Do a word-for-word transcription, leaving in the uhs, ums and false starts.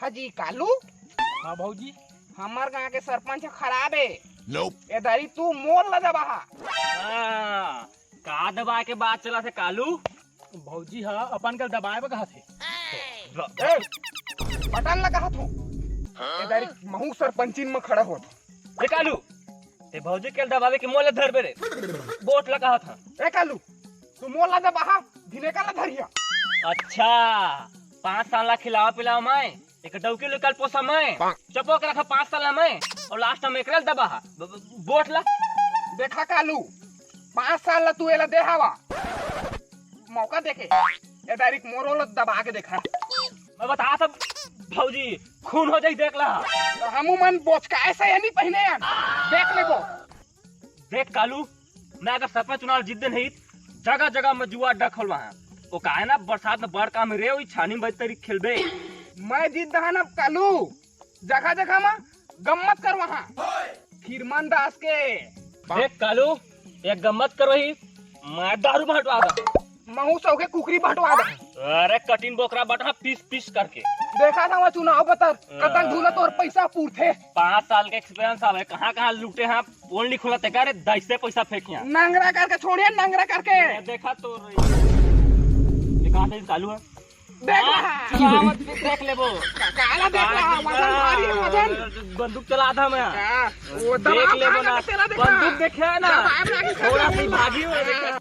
हाँ जी कालू। हाँ भौजी। हमर गांव के सरपंच खराब हे। ए दारी तू मोर ला दबाहा। हाँ, का दबाए के बात चला थे कालू? भौजी हा अपन कल दबाए बर कहा थे। ए, बटन ला कहा थो। ए दारी महू सरपंचिन में खड़ा हो। ए कालू, ते भौजी के दबावे के मोला धरबे रे। वोट ला कहा था। ए कालू, तू मोला दबाहा, भिनेकर ला धरिया। अच्छा, पाँच साल ला खिलावा पिलावा मैं, एक डौकी लो कल पोसा मैं, चपो के रखा पाँच साल ला मैं, और लास्ट में एकरा ला दबाहा। ब-, ब-, वोट ला। देखा कालू, पाँच साल ला तू एला दे हवा, मौका देखे, ए डायरेक्ट मोरो ला दबा के देखा। मैं बता सब भौजी, खून हो जाई देख ला। हमू मन बोचकाए से नहीं पहिने यार, देख लेबो। देख कालू, मैं अगर सरपंच चुनाव जीत दे नहीं, जगह जगह में जुआ अड्डा खोलवा है। वो काहे ना बरसात में बड़ काम रे, वही छानी में बजतरी खेलबे। मैं जीत दहा ना कालू, जगह जगह में गम्मत करवा है। खीरमन दास के। देख कालू, एक गम्मत करवाही, मैं दारू बंटवा दा। महू सौ के कुकरी बंटवा दा। अरे कटिन बोकरा बंटा पीस पीस करके। देखा था मैं चुनाव बता, कतक धूला तोर पैसा पूरथे। पाँच साल के एक्सपीरियंस आवे, कहाँ कहाँ लूटे हैं, पोल नहीं खुला तेका रे, दस से पैसा फेंकिया। नंगरा करके छोड़िए, नंगरा करके। ये देखा तो रही। ये कहाँ से चालू है? देख हाँ, रहा। चलावत भी देख लेबो। का-, काला देख रहा, वजन भारी है, वजन। बंदूक चला था मैं। हाँ, वो देख दबाव लेबो कहाँ ना। का तेरा देखा? बंदूक देखे है ना? दबाव लागी थोड़ा सा सा। भागी हुआ है, देखा।